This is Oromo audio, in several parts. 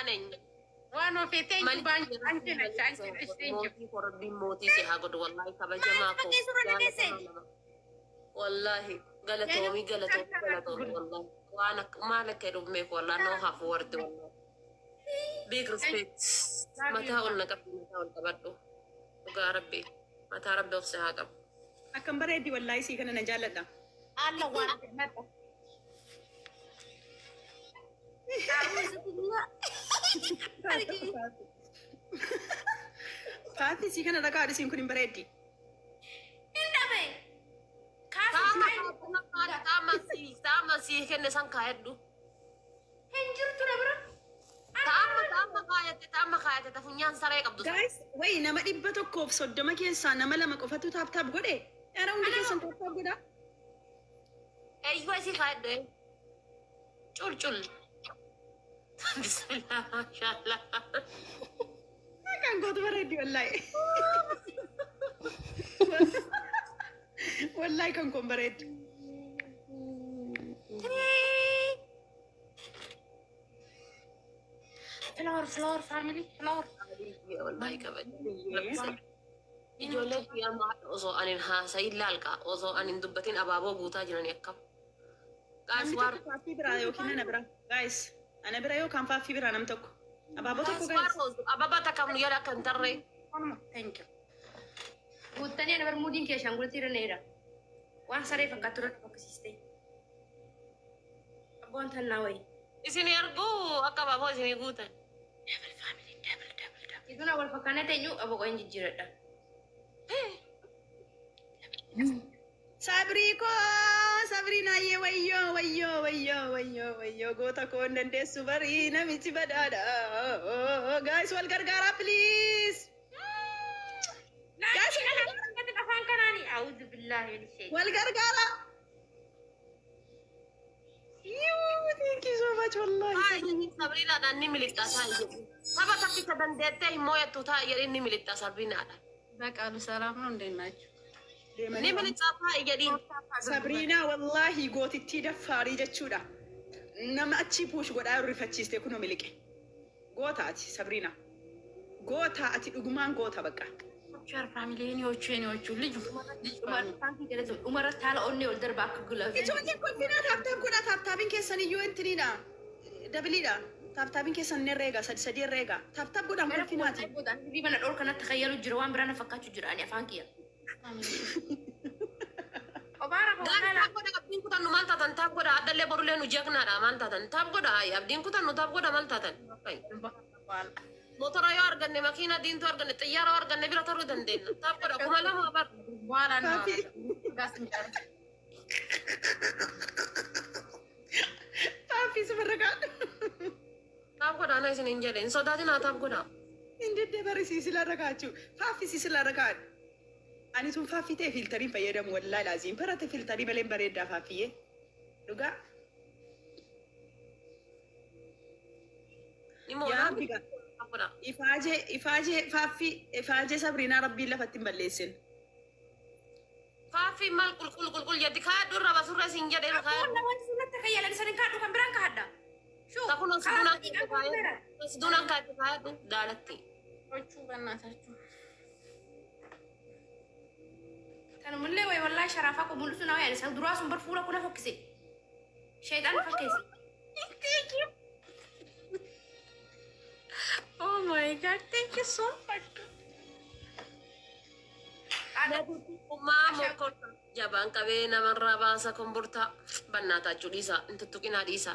ነኝ። Waan ofii thank you ባንቺ አንቺ ነሽ አንቺ ነሽ thank you. Mootii koo rabbiin mootii si haa godhu wallaahi kabajamaa Maal koo fakkeessu irra dhageesse? jaalatamaa nama. Wallaahi galatoomii galatoomii galatoomii wallaahi waan akka maal akka jedhu beeku wallaahi no half word wallaahi. Big respect. Mataa ol na qabdi mataa ol qabadhu. Dhugaa rabbi mataa rabbi of si haa qabu. Akkam bareeddi wallaahi sii kana na jaalladha. Alla waan መጣ Faatti sii kana dhagaa isiin kun hin bareeddi. Hin dhabe. Taama Kaasuu taama sii taama sii kenne san kaayadhu. hin jirtu na bira. Taama taama kaayatte taama kaayatte ta funyaan saree qabdu. San. Guys, wayi nama 130 keessaa nama lama qofatu tap tap godhe. Yaara hundi keessan tap tap godhaa. Eeyyuu isii kaayadhu. Cul cul. Bismillah maashaallah. Kan gootu bareeddi wallaahi. Wallaahi kan koon bareeddi. Flower flower family flower. Wallaahi kabaja. Ijoolleen kiyyaa maal osoo ani hin haasayin laalqa osoo ani hin dubbatin abaaboo guutaa jiranii akkam. Guys Namni waar tokko faaffii biraa yookiin ana bira. Guys, ana bira yookaan faaffii biraa nam tokko. Abaaboo tokko guys waar guys. ababa takka nu jala akka hin tarree. Thank you. Guuttanii ana bar muudiin kee ashaangultii irra neera. Waan saree fakkaattu irra fokkisiiste. Abboon tannaa wayi. Isin arguu akka abaaboo isinii guutan. Double family, double, double, double. Iduna wal fakkaanee teenyu aboqoo hin jijjiiradha. Sabrii koo sabrii naayyee wayyoo wayyoo wayyoo wayyoo wayyoo goota koo hin dandeessu barii namichi badhaadha. Guys wal gargaaraa please. Guys wal gargaaraa. Afaan kanaani a'uudhu billaahi min shaytaan. Wal gargaaraa. Yuu, thank you so much wallahi. Sabriinaadhaan ni miliqxaa taa'e jedhu. Saba takkicha dandeettee hin mooyattu taa'e jedhin ni miliqxaa sabriinaadhaan. በቃሉ ሰላም ነው። እንዴት ናችሁ? Ni miliqxaa taa'e jedhin. Sabriinaa wallaahi gootittii daffaarii jechuudha. Nama achii puush godhaa jiru rifachiiste kunoo miliqe. Goota ati Sabriinaa. Goota ati dhugumaan goota bakka. ቸር ፋሚሊ የኔዎቹ የኔዎቹ ልጁ Dhumarratti haala onnee ol darba akka gulaafi. Ijoolleen kolfinaa tap tap godhaa tap tapiin keessan iyyuu intiniidha. Doubleiidha. Tap tapiin keessan ni herreega sadi sadi herreega. Tap tap godhaan kolfinaati. Hirriba na dhoor kanatti khayyalu jira waan biraa na fakkaachuu jira ani afaan kiyya. Obaara Gaarii tap godha abdiin kutannu maal taatan tap godha addallee borullee nu jeeknaadha maal taatan tap godha abdiin kutannu tap godha maal taatan. Motora yoo arganne makiina diimtuu arganne xiyyaara yoo arganne bira taruu dandeenya. Tap godha 2000 bar. በኋላ Faafi. ጋር ስንጨርስ Faaffii si barraaqaadha. Tap godha ana isin hin jedhe hin sodaatinaa tap godha. Hin barisiisi larra kaachuu. Faaffii si larra kaadhu. Ani tun faaffii ta'e filteriin fayyadamu wallaahi laaziin barate filterii malee hin bareeddaa faaffiyyee. Dhugaa. Ni Yaa moonaa Rabbi gaa. Tap godha. Ifaajee ifaajee faaffii ifaajee Sabriinaa rabbiin lafatti hin balleessin. Faaffii maal qulqul qulqul jetti kaadhu irra basurra isin jedhe irra kaadhu. Wanti sunatti khayyalan sanin kaadhu kan biraan kaadha. Shuu. Takun osduunaan kaayadhu. Osduunaan kaayadhu kaayadhu daalatti. ቹ በእናታችሁ Tanumillee wayi wallaahi sharaafaa koo mul'isu naa yaada. Isa duraa sun bar fuula kuna fokkise. Shayxaan fakkeesse. Thank you. Oh my God, thank you so much. Ummaa mokkorta jabaan qabee namarraa baasa kombortaa bannaataachuu dhiisa hin tuttuqinaa dhiisa.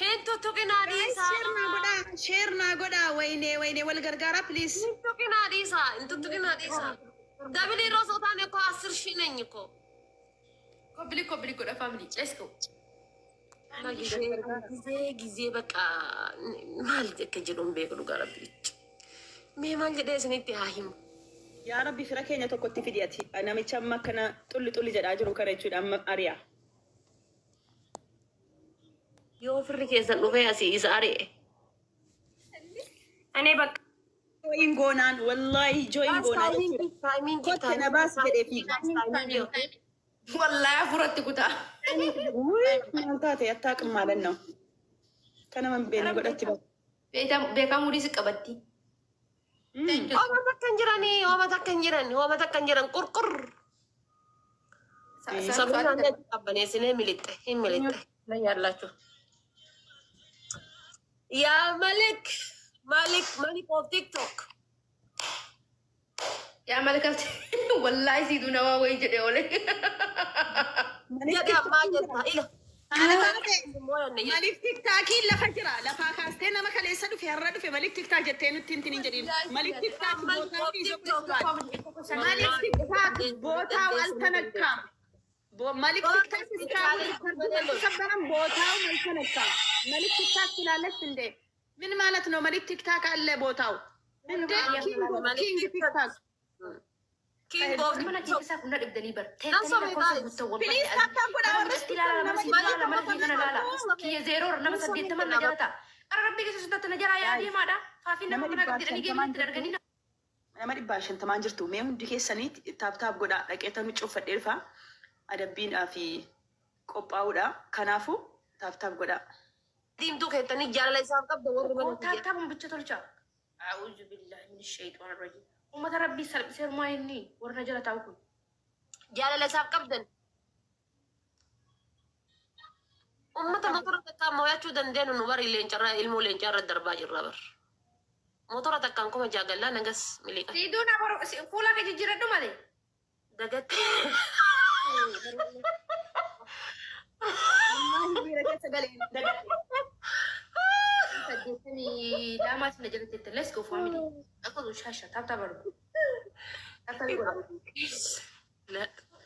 Hin tuttuqinaa Guys, dhiisa. share naa godhaa. Share naa godhaa. Waynee waynee wal gargaaraa please. Hin tuttuqinaa dhiisa. Hin tuttuqinaa dhiisa. Double irra osoo taane koo 10,000 ነኝ እኮ። Copy link copy link godha family. Let's go. ጊዜ ጊዜ በቃ maal akka jedhu hin beeku dhugaa rabbi. Mee maal jedhee isinitti haa himu. Yaa Rabbi fira keenya tokkotti fidi ati. Namicha amma akkana xulli xulli jedhaa jiru kana jechuudha amma ari'a. Yoo firri keessan dhufee asii isa ari'e. እኔ በቃ Join goonaan wallaahi join goonaa jechuudha. Timing Kotte na baas jedhee fiiga. ወላሂ afuratti kutaa. Wuy, maal taate attaaqin maalan ነው. Kana man beekne godhatti bara. Beekaa muudii si qabatti. Hooma takka hin jiranii, hooma takka hin jiran, hooma takka hin jiran qurqur. Sabni isaanii qabbaneessinee milixxe, hin milixxe. ያላችሁ Yaa Malik, Malik, Malik of TikTok. Yaa malakabti wallaahi siituu namaa wayii jedhee oole. Jedhee ammaa jetta ila. Haala taate Malik TikTokiin lafa jira. Lafaa kaastee nama kaleessa dhufe har'a dhufe Malik TikTok jettee nutti hin hin jedhin. Malik TikTok ቦታው ይዞ Malik TikTok ቦታው አልተነካም። Malik TikTok እስካሁን አልተሰበረም። ቦታው አልተነካም። Malik TikTok ትላለች እንዴ? ምን ማለት ነው? Malik TikTok አለ ቦታው እንዴ? King TikTok. King of Mana TikTok. keessaa kun dhibdanii bar. Nan sobee guys. Please tap tap godhaa warri. Namatti ilaala, nama sitti ilaala, mana kiyya kana ilaala. Kiyya zeeroo nama 80 na jalata. Qara rabbii keessa sodaatti na jalaa yaa deemaadha. Faafiin nama mana qabdi jedhanii geematti darganii. Nama 150n jirtu. Mee hundi keessanii tap tap godhaa. Dhaqeetanu cuuffadhee dhufa. Adabbiidhaa fi qophaa'uudha. Kanaafuu tap tap godhaa. Diimtuu keettanii jaalala isaaf qabda warri mana Tap tapuun bicha tolcha. أعوذ بالله من الشيطان الرجيم. Uummata rabbii salphisee maa inni warra na jala taa'u kun. Jaalala isaaf qabdan. Uummata motora takkaan mo'achuu dandeenyu nu bari leencarraa ilmoo leencarra darbaa jirra bar. Motora takkaan 6,000 gallaa nagas miliqa. Siituu na fuula kee jijjiiradhu malee. Dagatte. Miira keessa galee dagadhe. 82 na jala teette. Let's go, family. Akka shaasha tap tap argu. Tap tap godha.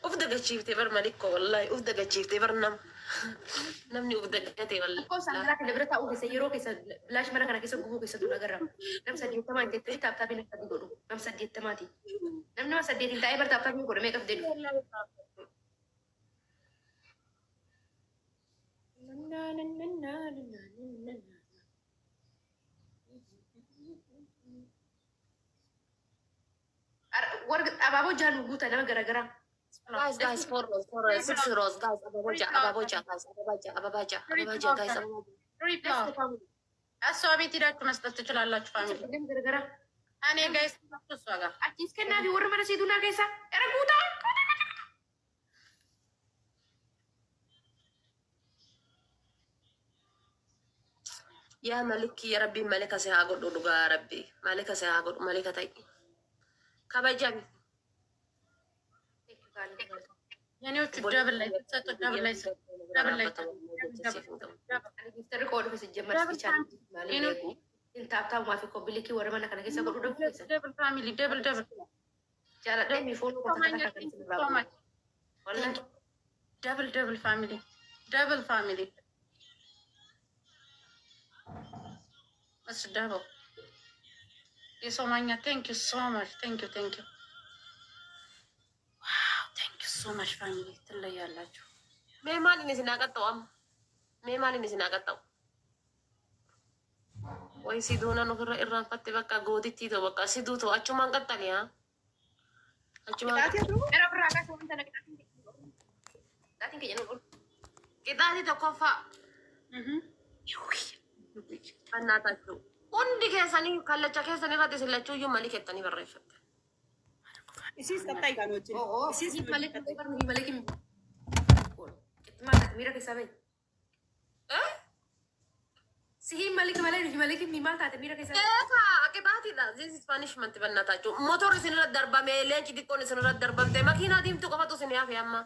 Uf dagachiiftee bar malikko, wallahi uf dagachiiftee bar nama. Namni uf dagate wallahi. Lakkoofsaan garaa kana bira taa'uu keessa yeroo keessa bilaash mana kana keessa gubuu keessattuu agarra. Nam 80n teettee tap tapiin akkasii godhu. Nam 80ti. Namni nama saddeetiin taa'ee bar tap tapiin godhu meeqa fidee dhufu? Warra abaaboo jaanu guutaa nama garaagaraa. Guys, guys, four rose, four rose, six rose, guys, abaaboo ja'a, abaaboo ja'a, guys, abaaboo ja'a, abaaboo ja'a, abaaboo ja'a, guys, abaaboo ja'a. እሷ ቤት ሄዳችሁ መስጠት ትችላላችሁ። Family Nama garaagaraa. እኔ ጋር እሷ ጋር Achiis kennaa fi warra mana siituu naa keessa. Era guutaa. Yaa malikki, yaa rabbiin malika si haa godhu, dhugaa rabbi malika si haa godhu, malika ta'i kabajami. የኔዎቹ double ላይ ስትሰጡ double ላይ ስጡ። Double ላይ Giftarri koo dhufe sijjamar si maaliin eegu. Tap tapumaa fi copy linkii warra mana kana keessa godhuu dhabu keessa. Double, family, double, double. Jaaladhee mi foon ሶማኛ so much. Double, double, family, double, family. It's double. የሶማኛ thank you so much. Thank you, thank you. Wow, thank you so much, family. ትለያላችሁ። Mee maaliin isin haa qaxxa'u amma? Mee maaliin isin haa qaxxa'u? Way siduunan ofirra irraanfatte, bakka gootittii ta'u, bakka siduu ta'u achumaan qaxxali haa. Achumaan Qixaatii tuu? Era ofirraa kaasa wanta na qixaatiin keenya nu godhu. Qixaatii tokkoffaa annaatachuu. Hundi keessanii kallacha keessan irratti isin lachuuyyuu malii kettanii barreeffatte. Isiis qaxxaa egaa wajjin. Isiis Malee malee kimi. Maal taate miira keessaa bahi. Eh? Sihiin malee malee malee kimi maal taate miira keessaa bahi. Eegaa qixaatiidha. This is punishment bannaataachuu. Motorri isin irra darbame, leenci xiqqoon isin irra darbamte, makiinaa diimtuu qofatu isin hafe amma.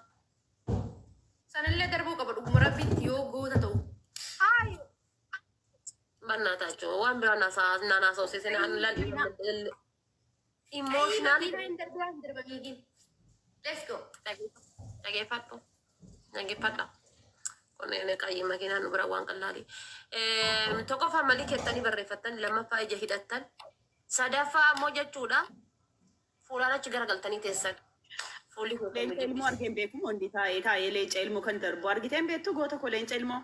Sanallee darbuu qaba dhuguma rabbiitti yoo goota ta'u. Bannaataachuu waan biraa naasoo an lal emotionally. Makiinaa hin darbaa hin darbamiigin. Let's go. Dhageeffadhu. Dhageeffadha. Kun qayyii makiinaa nu bira waan qallaali. Tokkoffaa malii kettanii barreeffattan, lammaffaa ija hidhattan, sadaffaa ammoo jechuudha fuulaan achi garagaltanii teessan. Fuulli kun kan nu Leenca ilmoo jibbisiisu. argeen beeku hundi taa'ee taa'ee leenca ilmoo kan darbu argitee hin beektu goota koo leenca ilmoo.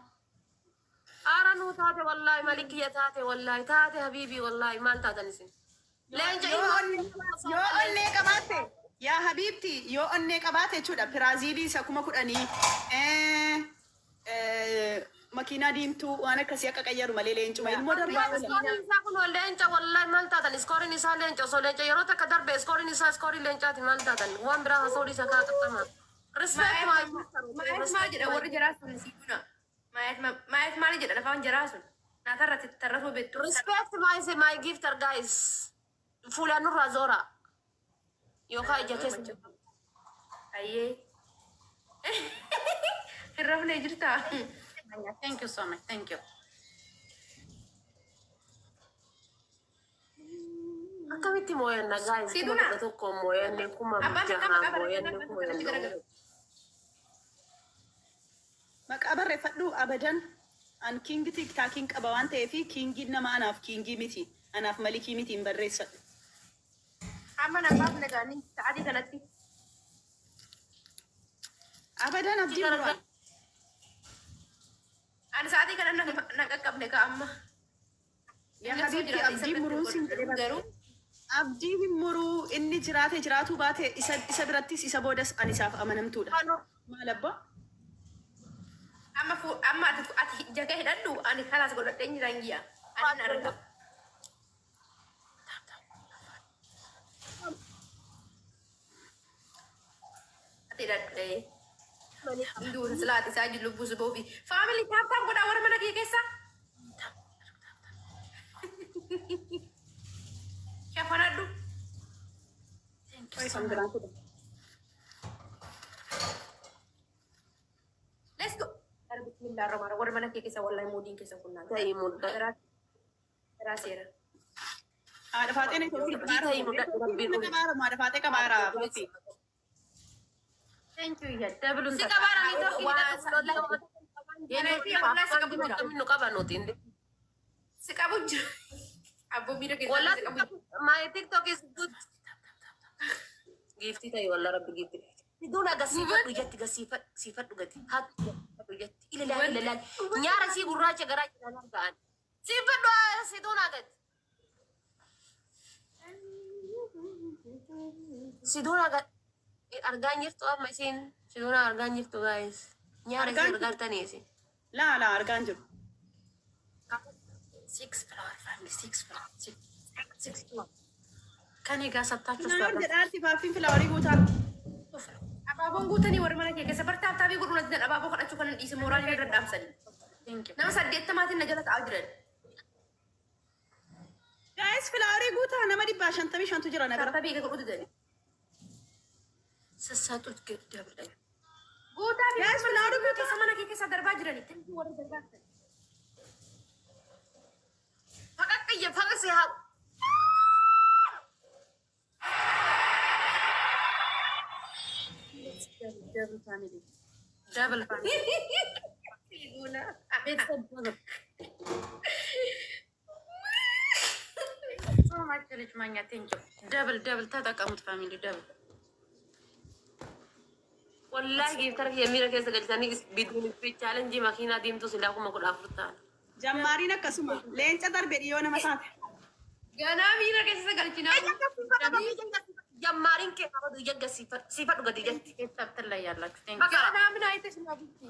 Aara nuu taate wallaahi, malii kiyya taate wallaahi, taate habiibii wallaahi, maal taatan isin? Leenca Yoo ilmoo. Yoo onnee qabaatte, yaa habiibti, yoo onnee qabaate jechuudha Piraaziilii isa 10,000. Makiinaa diimtuu waan akkasii akka qayyaru malee leencuma ilmoo darbaa oola. Iskooriin isaa kun leenca, wallahi maal taatan? Iskooriin isaa leenca. Osoo leenca yeroo takka darbe iskooriin isaa iskoorii leencaati. Maal taatan? Waan biraa hasoo dhiisa kaa qaxxama. Respect my Maayet maal jedha warri jaraa sun siiduna? Maayet maal jedha lafaan jaraa sun? Naatarratti tarrafuu beektu. Respect my gifter, guys. Fuulaan nurraa zoora. Yookaan ija keessa. Ayyee. Hin rafnee jirtaa? Thank you so much. Thank you. Akkamitti mooyanna, guys? Kuma Siiduna. 11 mooyanne, kuma Abbaan jaha maqaa mooyanne, barreeffadhu kuma kanatti garagalu. Maqaa barreeffadhu abadan. An king TikTokiin qaba waan ta'eef kingiin nama anaaf kingii miti. Anaaf malikii miti hin barreessadhu. Amma nan baafne gaanii sa'aatii kanatti. Abadan abdii muraan. Ani sa'aatii kana nan qaqqabne ka amma. Yaa habiibti, abdii muruun sin jedhe. Garuu Abdii hin muruu. Inni jiraate jiraatuu baate, isa birattis isa boodas ani isaaf amanamtuudha. Maal abbaa? Amma amma ati ija kee hidhadhu, ani kalaas godhadheen jiran giyya. Ani nan arga. Ati hidhadhu. Duuta silaati isaa jiru lubbuu si boofi. Family, tap tap godhaa warra mana kee keessa. Shafanadhu. Thank you so much. Let's go. Bismillah ar-Rahmaan warra mana kee keessa wallahi moodiin keessa kun naan. Ta'ii mul'ata. Garaa seera. Haadha faaxee na Ta'ii mul'ata. Rabbiin qabaara, haadha faaxee qabaara. Thank you. Yeah. Double Si qabaara networkii hidhatu. Yeroo fi wallahi si qabu jira. Nu qaba nuti. Si qabu jira. Abboo miira keessa Wallahi si qabu jira. My TikTok is good. Giiftii ta'e, wallah rabbi giiftii. Siduun agarsiifadhu ijatti, gasiifadhu siifadhu gati. Haatu ijatti. Ilaali, ilaali. Nyaara sii gurraacha garaa jiraan ga'an. Siifadhu siduun agati. Siduun agati. Argaa jirtu amma isiin. Siduun argaa jirtu, guys. Nyaara isii Argaan argartanii isin. Laa laa, argaan jiru. Six flower, family, six flower, six, six flower. ከኔ ጋር ሰጥታችሁ Naan jedhaatti faaffiin flowerii guutaa. Abaaboon guutanii warri mana kee keessa bar tap tapii godhuu na didan, abaaboo kadhachuu kan hin dhiise mooraan irra dhaamsanii. Thank you. Nama 80n na jala taa'aa jiran. Guys, flowerii guutaa, nama 155tu jira na Tap bira. tapii godhuu didani. ስትሰጡት double ላይ Guutaa fi Guys, flowerii guutaa. keessa mana kee keessa darbaa jirani. Warri darbaa jiran. Faqaqqiyya faqasi haa. Double, family, double, family, ቤተሰብ double so much ልጅ ማኛ thank you. Double, double ተጠቀሙት family, double. Wallahi giiftara kiyya miira keessa galchanii biduun challenge makiinaa diimtuu silaa 14,000 ta'an. Jammaariin akkasuma leenca darbe dhiyoo nama taate. Ganaa miira keessa galchinaa. Jammaariin kee qabatu ija siifadhu gadi ijatti. ቤተሰብ ትለያላችሁ። Thank you. Ganaa mina ayite sinaa bulti.